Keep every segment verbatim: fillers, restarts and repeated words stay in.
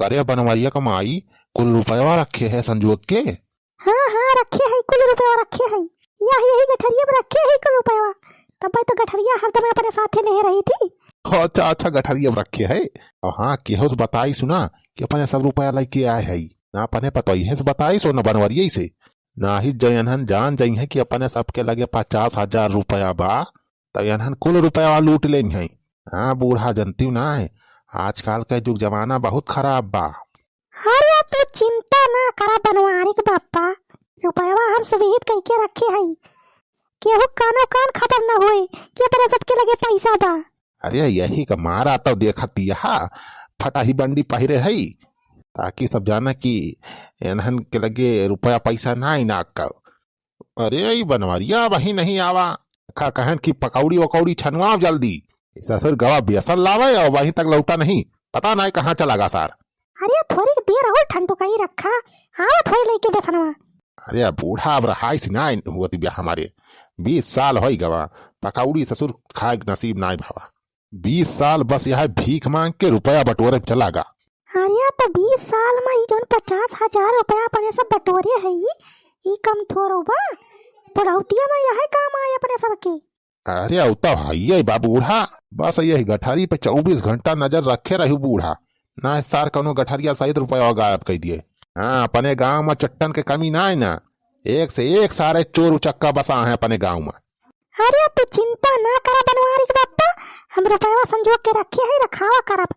अरे बनवरिया का माई, कुल रुपयवा रखे है संजोग के? हाँ, हाँ, रखे है, कुल रुपयवा रखे है। यह, यही गठरिया में रखे है कुल रुपयवा। तब भाई तो गठरिया हरदम अपने साथे ले रही थी। अच्छा, अच्छा, गठरिया में रखे है। और हाँ, केहू से बताई सुना कि अपने सब रुपया लेके आए है। ना अपने पतोहिए से बताई सो, ना बनवरिया से। नाही जयनहन जान जइहैं कि अपने सबके लगे पचास हजार रुपया बा, त यनहन कुल रुपया लूट लेइहैं। हाँ बूढ़ा, जनतिउ ना है, आजकल के जुग जमाना बहुत खराब बा। अरे तू चिंता ना करा बनवारी के बापा, रुपयवा हम सुविहित कइके रखे हई, केहू कानो कान खबर न होए कि अपने सबके लगे पैसा बा। अरे यही का मारा तो देखत यहा फटाही बंडी पहिरे हई, ताकि सब जाना कि एनहन के लगे रुपया पैसा ना आई ना का। अरे ई बनवरिया वही नहीं आवा, खा कहन कि पकौड़ी वकौड़ी छनवाओ जल्दी। ससुर गवा बेसन लावे और वहीं तक लौटा नहीं, पता नहीं कहाँ चला गा सार। अरे थोड़ी देर और ठंडू कही रखा, आवा थोड़ी लेके बेसनवा। अरे बूढ़ा अब रहाई से ना हुआ ती ब्याह हमारे, बीस साल होई गवा, पकौड़ी ससुर खाए के नसीब ना भवा। बीस साल बस यह भीख मांग के रुपया बटोरे में चला गा। अरे तो बीस साल में ई जौन पचास हजार रुपया अपने सब बटोरे है, ई, ई कम थोड़ो बा, बुढ़ौतिया में यह काम आए अपने सबके। अरे उ तो हइये बा बूढ़ा, बस यही गठरी पे चउबीस घंटा नजर रखे रहू बूढ़ा, ना सार कौनो गठरिया सहित रुपया गायब कर दिए। हाँ, अपने गांव में चट्टन के कमी ना है ना, एक से एक सारे चोर उचक्का बसा है अपने गांव में। अरे तू चिंता ना करा बनवारी के बापा, हम रुपयवा संजोग के रखे है, रखावा करब।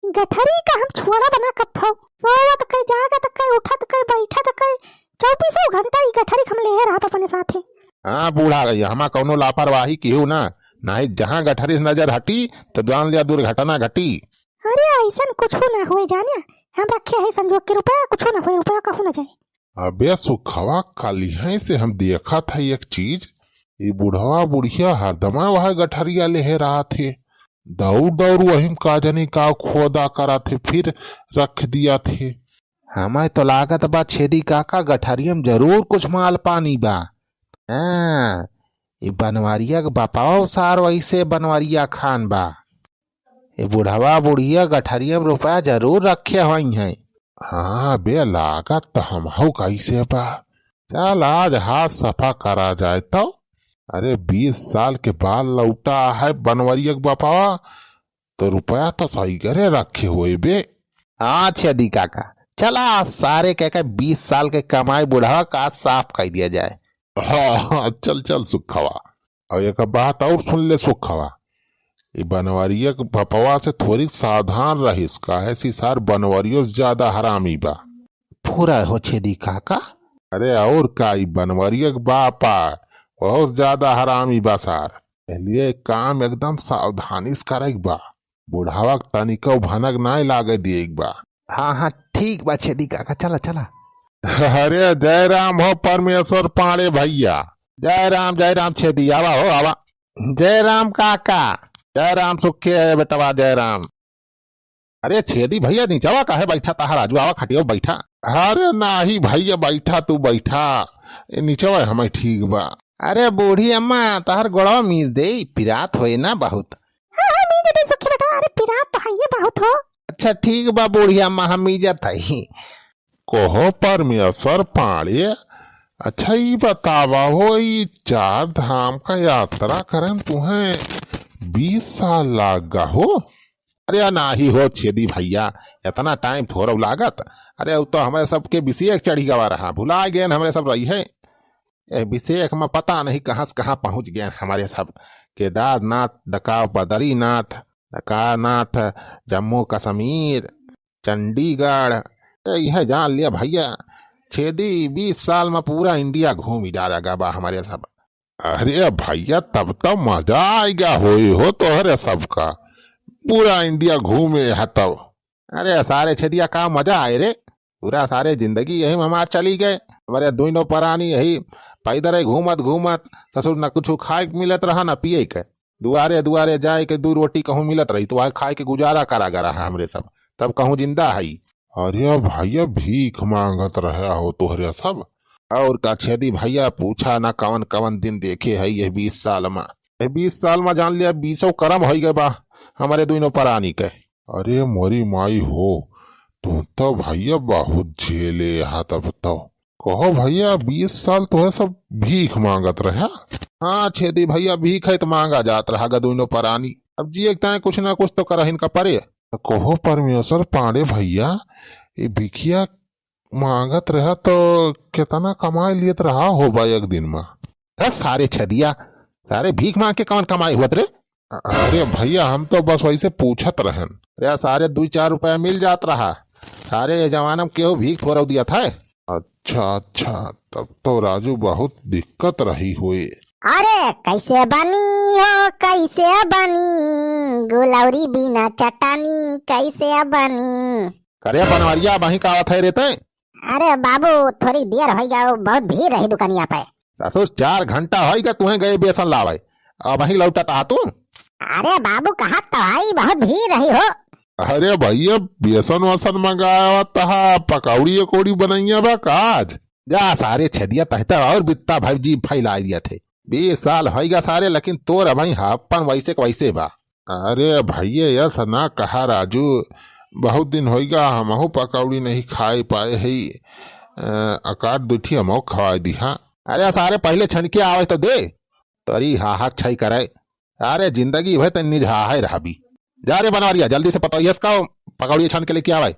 गठरी का हम छोड़ब ना कब्बो, सोवत के, जागत के, उठत के, बैठत के, चउबीसों घंटा ई गठरी के हम लेहे रहब अपने साथे। हाँ बूढ़ा गई, हमा कौनो लापरवाही किहू ना, नहीं जहाँ गठरी से नजर हटी तो जान लिया दुर्घटना घटी। अरे ऐसन कुछ ना होए जानिया, हम रखे है संजोग के रुपया, कुछ ना होए, रुपया कहूँ ना जाए। अबे सुखवा, कलिहै से हम देखत है एक चीज, ई बुढ़वा बुढ़िया हरदमा वह गठरिया लेहे रहत हे, दौड़ दौड़ वही में का जानी का खोदा करत हे, फिर रख दिया थे। हमें तो लागत बा छेदी काका गठरिया में जरूर कुछ माल पानी बा। हाँ, ई बनवरिया के बापाओ सार वैसे बनवरिया खान बा। ए बुढ़वा बुढ़िया गठरिया में रुपया जरूर रखे होइहैं। हाँ बे, लागत तो हमहू कैसे बा। चल आज हाथ सफा करा जाए तो। अरे बीस साल के बाद लौटा है बनवरिया के बापावा, तो रुपया तो सही करे रखे होए बे। हाँ छेदी काका, चला आज सारे कह के बीस साल के कमाई बुढ़वा का आज साफ कर दिया जाए। हाँ, हाँ, चल, चल सुखवा। और एक बात और सुन ले सुखवा, ई बनवरिया के बपवा से थोड़ी सावधान रहिस, काहे से सार बनवरियो से ज्यादा हरामी बा। पूरा हो छेदी काका। अरे और का, ई बनवरिया के बापा बहुत ज्यादा हरामी बा सार, इसलिए काम एकदम सावधानी से करे के बा। बुढ़ावा के तनिको भनक नाय लागे दिए के बा। हाँ, हाँ, ठीक बा छेदी काका, चला, चला। अरे जय राम हो परमेश्वर पांड़े भैया, जय राम, जय राम छेदी, आवा हो, आवा। जय राम काका। जय राम सुखे है बेटवा, जय राम। अरे छेदी भैया, नीचवा काहे बैठा, तहार आजू आवा खटिया बैठा। अरे नाही भैया, बैठा तू बैठा, ए नीचवा हमें ठीक बा। अरे बूढ़ी अम्मा, तहार गोड़वा मीज दे, पिरात होए ना बहुत। हाँ, हाँ, मीज दे सुखे बेटवा, अरे पिरात तो है ये बहुत हो। अच्छा ठीक बा बूढ़ी अम्मा, हम मीजत है। कहो परमेश्वर पांड़े, अच्छा ई बतावा हो, ई चार धाम का यात्रा करन तुहें बीस साल लाग गा हो? अरे नाही हो छेदी भैया, इतना टाइम थोड़ा लागत। अरे उ तो हमारे सबके विषेक चढ़ी गवा रहा, भुला गए हमारे सब रही है। ए विषेक में पता नहीं कहाँ से कहाँ पहुँच गए हमारे सब, केदारनाथ, डका बद्रीनाथ, डकारनाथ, जम्मू कश्मीर, चंडीगढ़। ए, यह जान लिया भैया, छेदी बीस साल में पूरा इंडिया घूम ही डाला गा बा हमारे सब। अरे भैया, तब तो मजा आएगा होए हो तोहरे सबका, पूरा इंडिया घूमे है तब। अरे सारे छेदिया का मजा आए रे, पूरा सारे जिंदगी यही में हमार चली गए। हमारे दोनों परानी यही पैदल घूमत घूमत, ससुर न कुछ खाए के मिलत रहा न पिए के, दुआरे दुआरे जाए के दू रोटी कहूँ मिलत रही तो वह खाए के गुजारा करा गा रहा हमरे सब, तब कहूँ जिंदा हई। अरे भैया, भीख मांगत रहे हो तोहरे सब। और का छेदी भैया, पूछा ना कवन कवन दिन देखे है ये बीस साल में। ये बीस साल में जान लिया बीसों करम हो गए बा हमारे दोनों परानी के। अरे मोरी माई हो, तू तो भइया बहुत झेले हा तब तो। कहो भइया, बीस साल तोहे सब भीख माँगत रह्या? हाँ छेदी भइया, भीख है तो माँगा जात रहा गा दुइनो परानी। अब जिए के ताईं कुछ ना कुछ तो करहिन का परे। तो कहो परमेश्वर पांड़े भइया, ये भिखिया माँगत रहा तो केतना कमाई लियत रहा होबा एक दिन मा? ए सारे छेदिया, सारे भीख माँग के कौन कमाई हुअत रे? अरे भइया, हम तो बस वैसे पूछत रहन। अरे सारे दुइ चार रुपया मिल जात रहा। सारे ये जमाना मा केहू भीख थोरउ दियत है। अच्छा, अच्छा, तब तो राजू बहुत दिक्कत रही होए। अरे कैसे बनी हो, कैसे बनी, गुलौरी बिना चटनी कैसे बनी? करे बनवरिया, अबहीं का आवत है रे तैं? अरे बाबू, थोरी देर होइ गया, बहुत भीड़ रही दुकनिया पे। ससुर, चार घंटा होइ गया तुहें गए बेसन लावे, अबहीं लौटत आ तू? अरे बाबू, कहत तो आई, बहुत भीड़ रही हो। अरे भइया, बेसन वसन मंगावत हा, पकौड़ी अकौड़ी बनइया बा का आज? जा सारे छेदिया, तहिता और बित्ता भाई जी फैलाई दिया थे। बीस साल होइगा सारे, लेकिन तोर अबहीं हापन वैसे के वैसे बा। अरे भइया, यस ना कहा राजू, बहुत दिन होइगा, हमहू पकौड़ी नहीं खाए पाए हई। अ, अकाट दुठी हमहू खवाए दिहा। अरे सारे पहिले छनके आवे तो दे, तोरी हाहक छई करे। अरे जिंदगी भर तन निज हाहे रहबी। जा रे बनवरिया, जल्दी से पतोहियस का पकौड़ी छान के लेके आवे।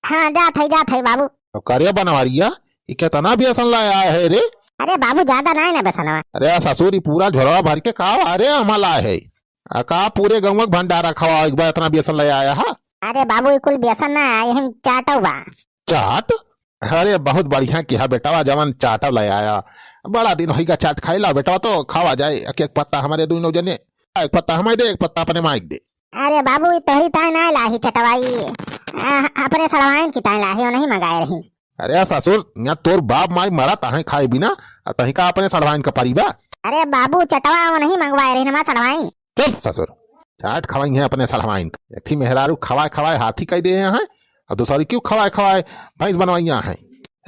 हाँ, जात है, जात है बाबू। तो करे बनवरिया, ई केतना बेसन लाए आए है रे? अरे बाबू, ज्यादा नाई ना बेसनवा। अरे ससुर, ई पूरा झोरवा भर के का अरे हमा लाए है? आ का पूरे गौवा के भंडारा खवाओ एक बार, इतना बेसन ले आया हा? अरे बाबू, ई कुल बेसन ना आए, हम चाटो बा। चाट? अरे बहुत बढ़िया किहा बेटवा, जवन चाटो ले आया। बड़ा दिन होइगा चाट खाइला बेटवा, तो खावा जाए। एक, एक पत्ता हमारे दुइनो जने, एक पत्ता हमारे दे, एक पत्ता अपने माइक दे। अरे बाबू, ई तोहरी ताई ना लाही चटवाई, आ, अपने सड़वाइन की ताई लाही, वो नहीं मंगाए रही। अरे ससुर, यहाँ तोर बाप माई मरा तहें खाए बिना, आ तहीं का अपने सड़वाइन का परी बा? अरे बाबू, चटवा वो नहीं मंगवाए रही ना सड़वाइन। चुप ससुर, चाट खवाई है अपने सड़वाइन का। एक ठी मेहरारू खवाए खवाए हाथी कई दे हैं, और दूसरी क्यों खवाए खवाए भैंस बनवाइया हैं।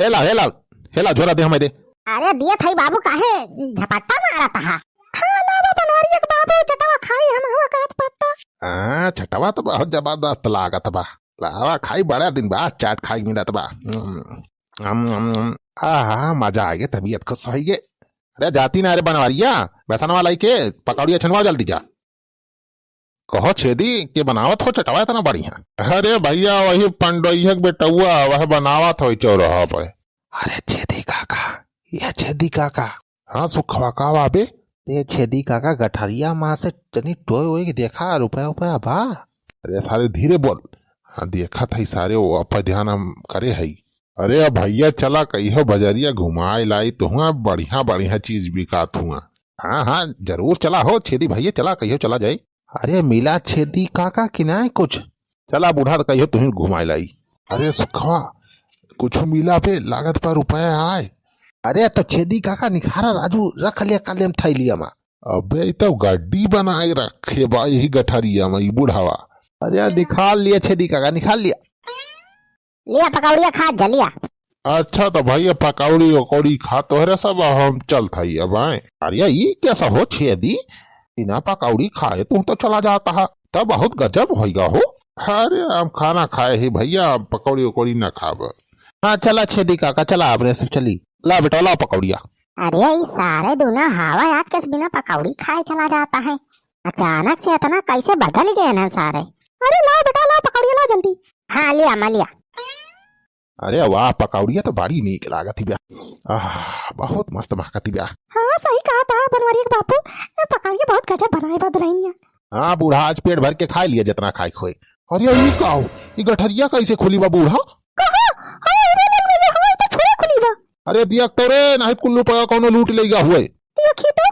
हे ला, हे ला, हे ला, झोरा दे हमें दे। अरे दिया थाई बाबू, काहे झपट्टा मारत हा? हाँ, लावा बनवरिया के बाबू, चटवा खाई हम हुआ कहत पत्ता। हाँ, चटवा तो बहुत जबरदस्त लागत बा। लावा खाई, बड़ा दिन बाद चाट खाई मिलत बा। हम्म, हम्म, हम्म। आहा, मजा आ गया, तबीयत खुश होई गे। अरे जाती ना रे बनवरिया, बेसनवा लाई के पकौड़िया छनवा जल्दी जा। कहो छेदी के बनावत हो चटवा इतना बढ़िया? अरे भइया, वही पंडोइया के बेटउआ, वह बनावत हो चौराहा पे। अरे छेदी काका, यह छेदी काका। हाँ सुखवा, का बा बे? ए छेदी काका, गठरिया मा से तनी टोय ओय के देखा, रुपया उपया बा? अरे सारे धीरे बोल। हाँ, देखत है सारे, वो अपन ध्यान हम करे है। अरे अब भइया चला कहियो बजरिया घुमाए लाई, तो हुआ बढ़िया बढ़िया चीज बिकात हुआ। हाँ हाँ, जरूर चला हो छेदी भइया, चला कहियो चला जाए। अरे मिला छेदी काका कि नाय कुछ? चला बूढ़ा, तो कहियो तुहिन घुमाए लाई। अरे सुखवा, कुछ मिला बे, लागत पर रुपया आए। अरे तो छेदी काका निखारा राजू, रख लिया काले हम थैलिया मा। अबे ई तो गड्डी बनाए रखे बा यही गठरिया मा ई बुढ़ावा। अरे निखाल लिया छेदी काका, निखाल लिया। लिया पकौड़िया खा जा लिया। अच्छा तो भइया पकौड़ी उकौड़ी खा तोहरे सब, हम चलत हई अब आए। अरे ई कैसा हो छेदी, बिना पकौड़ी खाए तू तो चला जाता है, तब बहुत गजब होइगा हो। अरे हम खाना खाए ही भइया, हम पकौड़ी उकौड़ी ना खाब। हाँ चला छेदी काका, चला अपने सब चली। ला बेटा ला पकौड़िया। अरे ई सारे दूना हवा आज कैसे बिना पकौड़ी खाए चला जाता है, अचानक से इतना कैसे बदल गए ना सारे। अरे ला बेटा ला पकौड़िया ला जल्दी। हाँ लिया मैं लिया। अरे वाह, पकौड़िया तो बड़ी नीक लागत ही बा। आह, बहुत मस्त महकत ही बा। हाँ सही कहा था बनवरिया के बापू, ये पकौड़िया बहुत गजब बनाए बा दुल्हनिया। हाँ बूढ़ा, आज पेट भर के खाए लिया जितना खाए खोए। अरे ई का हो, ई गठरिया कैसे खुली बा बूढ़ा? कहा? अरे रे बन भइया, हवा तो थोड़ा खुली बा। अरे दिया तो रे, नहीं कुल्लू पया कोनो लूट लेगा हुए। देखी तो,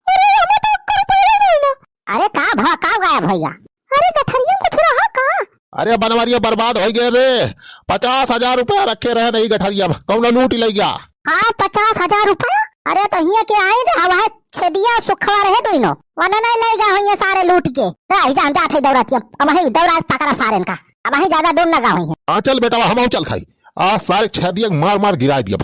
अरे हमें तो कर पड़े नहीं ना। अरे का भा, का गायब होइगा? अरे गठरिया कुछ रहा का? अरे बनवरिया बर्बाद हो गए रे, पचास हजार रुपया रखे रहे नहीं गठरिया मा, कौनो लूट ले गया। हाँ पचास हजार रुपया? अरे तो हिया के आए रहा, वह छेदिया सुखवा रहे दुइनो, वने नहीं ले गया हुइया सारे लूट के। रही जा, हम जात है दौड़तिया, अब वही दौड़ा पकड़ा सारे इनका, अब वही ज्यादा दूर न गा हुई है। हाँ चल बेटा, हम चल थाई, आज सारे छेदिया मार मार गिरा दिया।